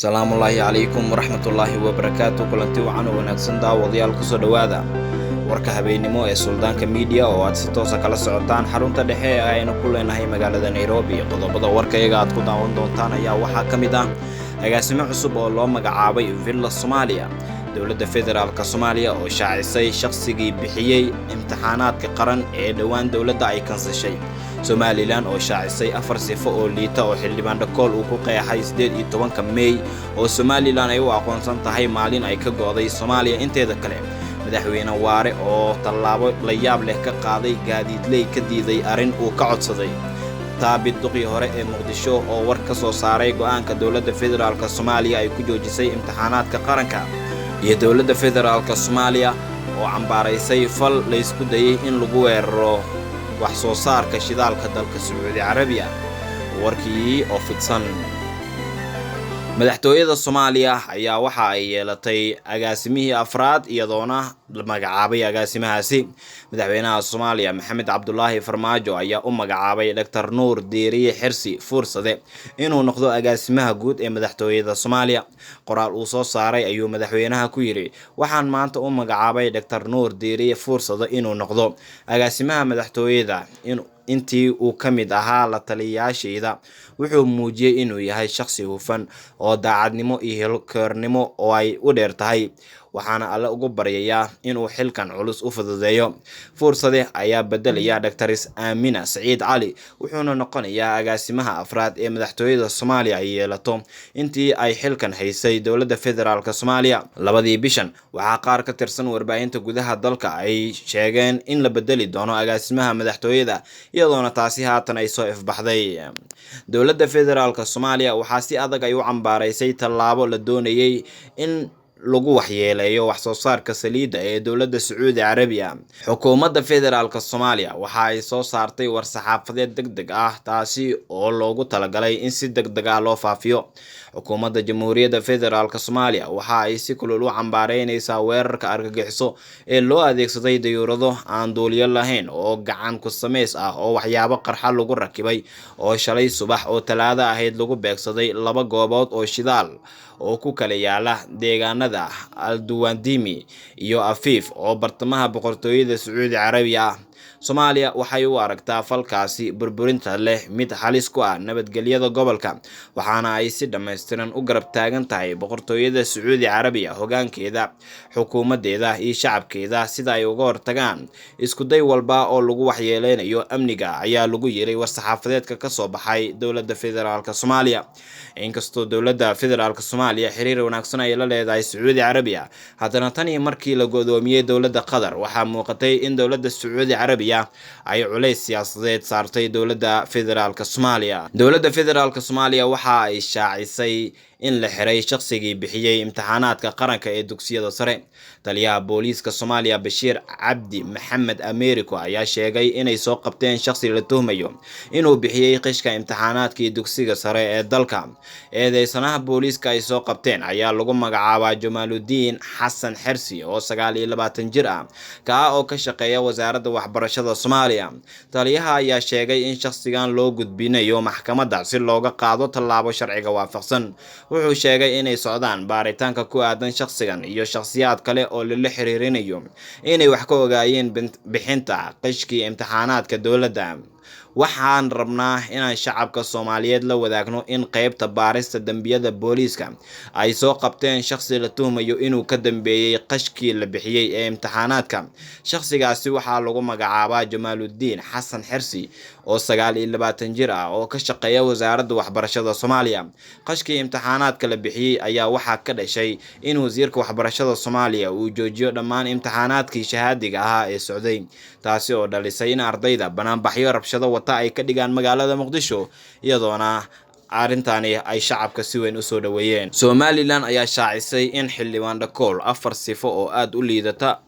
Asalaamullaahi calaykum waraxmatullaahi wabarakaatu. Kulanti wacan oo wanaagsan, daawadayaal, kusoo dhowaada warka habeennimo ee Suldaanka Media oo aad si toosa kala socotaan xarunta dhexe ee aynu ku leenahay magaalada Nairobi. Qodobada warkayaga aad ku daawan doontaan ayaa waxaa ka mid ah agaasimo cusub oo loo magacaabay Villa Soomaaliya, dowladda federaalk Soomaaliya oo shaacisay shaqsigii bixiyey imtixaanaadka qaran ee dhowaan dowladda ay kansashay, Somalilan oo shaacisay 4 sifo oo liita oo xildhibaan Dhakool uu ku qeexay 18-ka Mey oo Somalilan ay u aqoonsan tahay maalin ay ka go'day Soomaaliya inteeda kale, madaxweyne Waare oo tallaabo la yaab leh ka qaaday gaadiidley ka diiday arrin uu ka codsaday, Taabid duqii hore ee Muqdisho oo war ka soo saaray go'aanka dowladda federaalk Soomaaliya ay ku joojisay imtixaanaadka qaranka, iyo dowladda federaalk Soomaaliya oo cambaaraysay fal laysku dayey in lagu weeraro wax soo saarka shidaalka dalka Sacuudi Carabiya. Warkii oo fidsan. Madaxtooyada Soomaaliya ayaa waxa ay yeelatay agaasimihii afraad, iyadoona la magacaabay agaasimahaasi. Madaxweynaha Soomaaliya Maxamed Cabdulaahi Farmaajo ayaa u magacaabay Doctor Nuur Diiriye Xirsi Fuursade inuu noqdo agaasimaha guud ee madaxtooyada Soomaaliya. Qoraal uu soo saaray ayuu madaxweynaha ku yidhi: "Waxaan maanta u magacaabay Doctor Nuur Diiriye Fuursade inuu noqdo agaasimaha madaxtooyada. Intii uu ka mid ahaa la taliyayaashayda, wuxuu muujiyey inuu yahay shakhsi hufan oo daacadnimo iyo hilkeernimo oo ay u dheer tahay, waxaana Alle ugu baryayaa inuu xilkan culus u fududeeyo." Fuursade ayaa bedelaya Doctors Aamina Saciid Cali, wuxuuna noqonayaa agaasimaha afraad ee madaxtooyada Soomaaliya ay yeelato intii ay xilkan haysay dowladda federaalk Soomaaliya. Labadii bishan waxaa qaar ka tirsan warbaahinta gudaha dalka ay sheegeen in la bedeli doono agaasimaha madaxtooyada, iyadoona taasi haatan ay soo ifbaxday. Dowladda federaalk Soomaaliya waxaa si adag ay u cambaaraysay tallaabo la doonayay in lagu waxyeeleeyo wax soo saarka saliidda ee dowladda Sacuudi Carabiya. Xukuumadda federaalk Soomaaliya waxa ay soo saartay war-saxaafadeed deg deg ah, taasi oo loogu talagalay in si deg deg ah loo faafiyo. "Xukuumadda Jamhuuriyadda Federaalk Soomaaliya waxa ay si kulul u cambaareyneysaa weerarka argagixiso ee loo adeegsaday dayuurado aan duuliyo lahayn oo gacan ku samays ah oo waxyaabo qarxa lagu rakibay, oo shalay subax oo Talaado ahayd lagu beegsaday laba goobood oo shidaal oo ku kala yaala deegaanada Alduwandimi iyo Afiif oo bartamaha Boqortooyada Sacuudi Carabiya ah. Soomaaliya waxay u aragtaa falkaasi burburinta leh mid halis ku ah nabadgelyada gobolka, waxaana ay si dhammaystiran u garab taagan tahay Boqortooyada Sacuudi Carabiya, hoggaankeeda, xukuumaddeeda iyo shacabkeeda sida ay uga hortagaan iskuday walba oo lagu waxyeeleynayo amniga," ayaa lagu yiray war-saxaafadeedka ka soo baxay dowladda federaalk Soomaaliya. Inkastoo dowladda federaalk Soomaaliya xiriir wanaagsan ay la leedahay Sacuudi Carabiya, haddana tan iyo markii la go'doomiyey dowladda Qatar, waxaa muuqatay in dowladda Sacuudi Carabiya ay culays siyaasadeed saartay dowladda federaalk Soomaaliya. Dowladda federaalk Soomaaliya waxa ay shaacisay in la xiray shaqsigii bixiyey imtixaanaadka qaranka ee dugsiyada sare. Taliyaha booliiska Soomaaliya Bashiir Cabdi Maxamed Americo ayaa sheegay inay soo qabteen shaqsi la tuhmayo inuu bixiyey qishka imtixaanaadkii dugsiga sare ee dalka. Eedeysanaha booliiska ay soo qabteen ayaa lagu magacaabaa Jamaaludiin Xasan Xersi oo 29 jir ah, kaa oo ka shaqeeya wasaaradda waxbarashada Soomaaliya. Taliyaha ayaa sheegay in shaqsigan loo gudbinayo maxkamadda si looga qaado tallaabo sharciga waafaqsan. Wuxuu sheegay inay socdaan baaritaanka ku aadan shaqsigan iyo shakhsiyaad kale oo lala xiriirinayo inay wax ka ogaayeen bixinta qishkii imtixaanaadka dowladda. "Waxaan rabnaa inaan shacabka Soomaaliyeed la wadaagno in qeybta baarista dembiyada booliiska ay soo qabteen shakhsi la tuhmayo inuu ka dambeeyey qashkii la bixiyey ee imtixaanaadka. Shakhsigaasi waxaa lagu magacaabaa Jamaaludiin Xasan Xersi oo 29 jir ah oo ka shaqeeya wasaaradda waxbarashada Soomaaliya. Qashkii imtixaanaadka la bixiyey ayaa waxaa ka dhashay in wasiirka waxbarashada Soomaaliya uu joojiyo dhammaan imtixaanaadkii shahaadiga ahaa ee socday, taasi oo dhalisay in ardayda banaanbaxyo rabshado wata ay ka dhigaan magaalada Muqdisho, iyadoona arrintani ay shacabka si weyn usoo dhaweeyeen." Somalilan ayaa shaacisay in xildhibaan Dhakool 4 sifo oo aada u liidata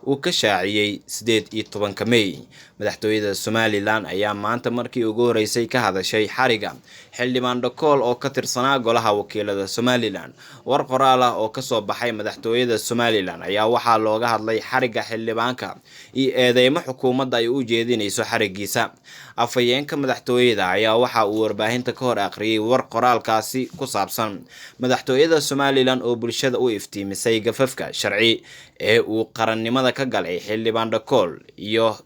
uu ka shaaciyey 18-ka Mey. Madaxtooyada Somalilan ayaa maanta markii ugu horeysay ka hadashay xariga xildhibaan Dhakool oo ka tirsanaa golaha wakiilada Somalilan. War qoraal ah oo kasoo baxay madaxtooyada Somalilan ayaa waxaa looga hadlay xariga xildhibaanka iyo eedeymo xukuumadda ay u jeedinayso xarigiisa. Afhayeenka madaxtooyada ayaa waxa uu warbaahinta ka hor akhriyay war qoraalkaasi ku saabsan madaxtooyada Somalilan oo bulshada u iftiimisay gafafka sharci ee uu qarannimada ka galay xildhibaan Dhakool iyo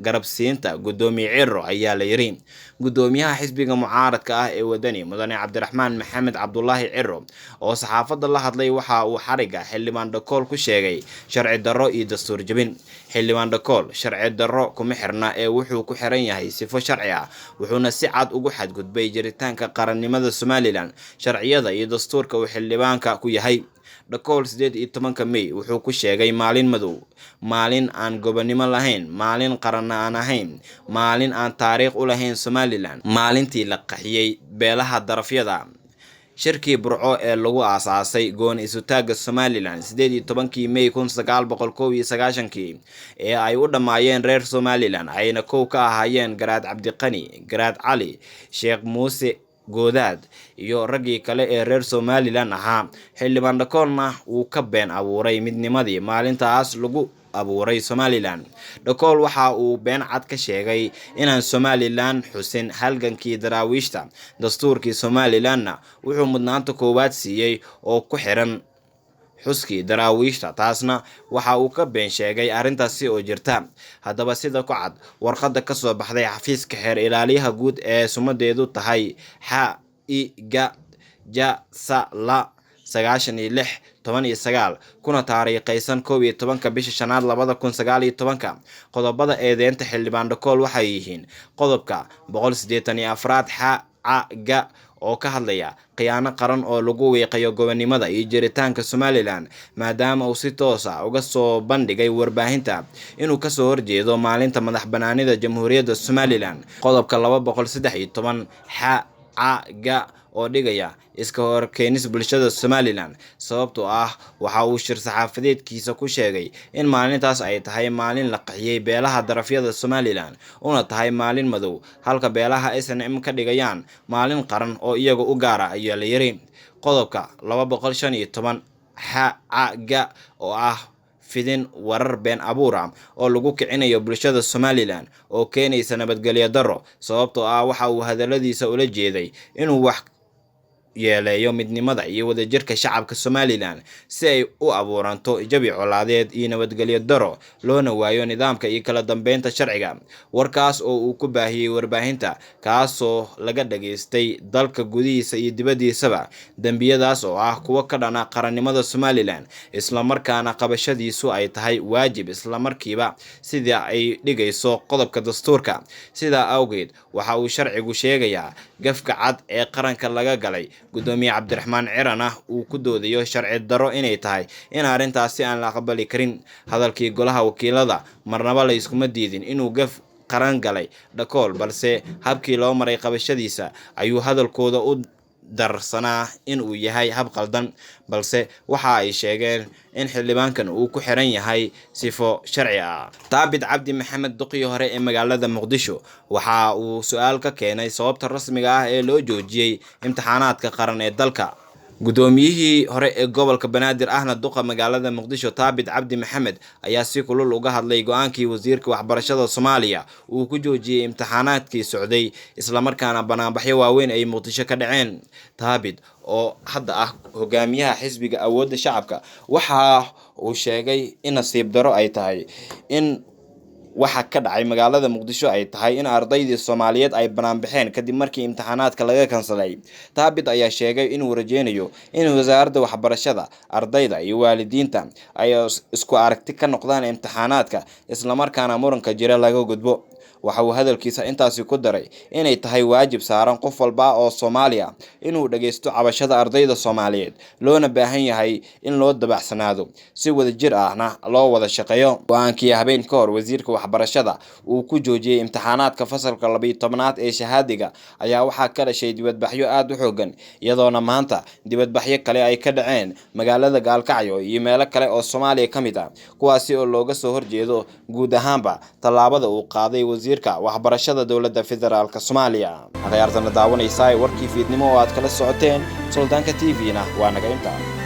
garabsiinta guddoomiye Ciro, ayaa la yiri. Guddoomiyaha xisbiga mucaaradka ah ee Wadani, mudane Cabdiraxmaan Maxamed Cabdulaahi Ciro, oo saxaafadda la hadlay, waxa uu xariga xildhibaan Dhakool ku sheegay sharci darro iyo dastuur jebin. Xildhibaan Dhakool sharci darro kuma xirna ee wuxuu ku xiran yahay sifo sharci ah, wuxuuna si cad ugu xadgudbay jiritaanka qarannimada Somalilan, sharciyada iyo dastuurka uu xildhibaanka ku yahay. Dhakool 18-ka May wuxuu ku sheegay maalin madow, maalin aan gobonimo lahayn, maalin qaranna aan ahayn, maalin aan taariikh u lahayn Somalilan, maalintii la qaxiyey beelaha darafyada, shirkii Burco ee lagu aasaasay gooni isutaagga Somalilan 18-kii May 1991-kii ee ay u dhammaayeen reer Somalilan, ayna kow ka ahaayeen Garaad Cabdiqani, Garaad Cali, Sheekh Muuse Goodaad iyo raggii kale ee reer Somalilan ahaa. Xildhibaan Dhakoolna wuu ka been abuuray midnimadii maalintaas lagu abuuray Somalilan. Dhakool waxa uu been cad ka sheegay inaan Somalilan xusin halgankii daraawiishta, dastuurkii Somalilanna wuxuu mudnaanta koowaad siiyey oo ku xiran xuskii daraawiishta, taasna waxa uu ka been sheegay arrintaasi oo jirta. Haddaba, sida ku cad warqadda ka soo baxday xafiiska xeer ilaaliyaha guud ee sumadeedu tahay X I G J S L 96 19, kuna taariikhaysan 11-ka bisha shanaad 2019-ka, qodobada eedeynta xildhibaan Dhakool waxay yihiin: qodobka 184-aad X C G oo ka hadlaya khiyaano qaran oo lagu wiiqayo gobonimada iyo jiritaanka Somalilan, maadaama uu si toos ah uga soo bandhigay warbaahinta inuu kasoo horjeedo maalinta madax banaanida Jamhuuriyadda Somalilan; qodobka 213 X C G oo dhigaya iska horkeenis bulshada Somalilan, sababtoo ah waxa uu shir saxaafadeedkiisa ku sheegay in maalintaas ay tahay maalin la qaxiyey beelaha darafyada Somalilan, una tahay maalin madow, halka beelaha SNM ka dhigayaan maalin qaran oo iyaga u gaara, ayaa la yiri; qodobka 215 X C G oo ah fidin warar been abuur ah oo lagu kicinayo bulshada Somalilan oo keenaysa nabadgelyo darro, sababtoo ah waxa uu hadaladiisa ula jeeday inuu wax yeeleeyo midnimada iyo wadajirka shacabka Somalilan si ay u abuuranto jabi colaadeed iyo nabadgelyo daro, loona waayo nidaamka iyo kala dambeynta sharciga. Warkaas oo uu ku baahiyey warbaahinta, kaasoo laga dhageystay dalka gudihiisa iyo dibaddiisaba, dembiyadaas oo ah kuwo ka dhana qarannimada Somalilan, islamarkaana qabashadiisu ay tahay waajib islamarkiiba, sida ay dhigayso qodobka dastuurka. Sidaa awgeed waxa uu sharcigu sheegayaa gafka cad ee qaranka laga galay, guddoomiye Cabdiraxmaan Ciran ah uu ku doodayo sharci darro inay tahay in arrintaasi aan la aqbali karin. Hadalkii golaha wakiilada marnaba la iskuma diidin inuu gaf qaran galay Dhakool, balse habkii loo maray qabashadiisa ayuu hadalkooda u darsanaa inuu yahay hab qaldan, balse waxa ay sheegeen in xildhibaankan uu ku xiran yahay sifo sharci ah. Taabit Cabdi Maxamed, duqii hore ee magaalada Muqdisho, waxa uu su-aal ka keenay sababta rasmiga ah ee loo joojiyey imtixaanaadka qaran ee dalka. Guddoomiyihii hore ee gobolka Banaadir ahna duqa magaalada Muqdisho, Taabit Cabdi Maxamed, ayaa si kulul uga hadlay go-aankii wasiirka waxbarashada Soomaaliya uu ku joojiyey imtixaanaadkii socday, islamarkaana banaanbaxyo waaweyn ay Muqdisho ka dhaceen. Taabit oo hadda ah hogaamiyaha xisbiga Awoodda Shacabka waxa uu sheegay in nasiib darro ay tahay in waxa ka dhacay magaalada Muqdisho ay tahay in ardaydii Soomaaliyeed ay banaanbaxeen kadib markii imtixaanaadka laga kansalay. Taabit ayaa sheegay inuu rajeynayo in wasaaradda waxbarashada, ardayda iyo waalidiinta ay isku aragti ka noqdaan imtixaanaadka, islamarkaana muranka jira laga gudbo. Waxa uu hadalkiisa intaasi ku daray inay tahay waajib saaran qof walba oo Soomaali ah inuu dhageysto cabashada ardayda Soomaaliyeed, loona baahan yahay in loo dabacsanaado, si wadajir ahna loo wada shaqeeyo. Go-aankii habeen ka hor wasiirka waxbarashada uu ku joojiyey imtixaanaadka fasalka 12-aad ee shahaadiga ayaa waxaa ka dhashay dibadbaxyo aada u xoogan, iyadoona maanta dibadbaxyo kale ay ka dhaceen magaalada Gaalkacyo iyo meelo kale oo Soomaaliya ka mid ah, kuwaasi oo looga soo horjeedo guud ahaanba tallaabada uu qaaday wasiirka waxbarashada dowladda federaalk Soomaaliya. Akhyaartana daawanaysaa, warkii fiidnimo oo aad kala socoteen Suldaanka TV na waa naga inta.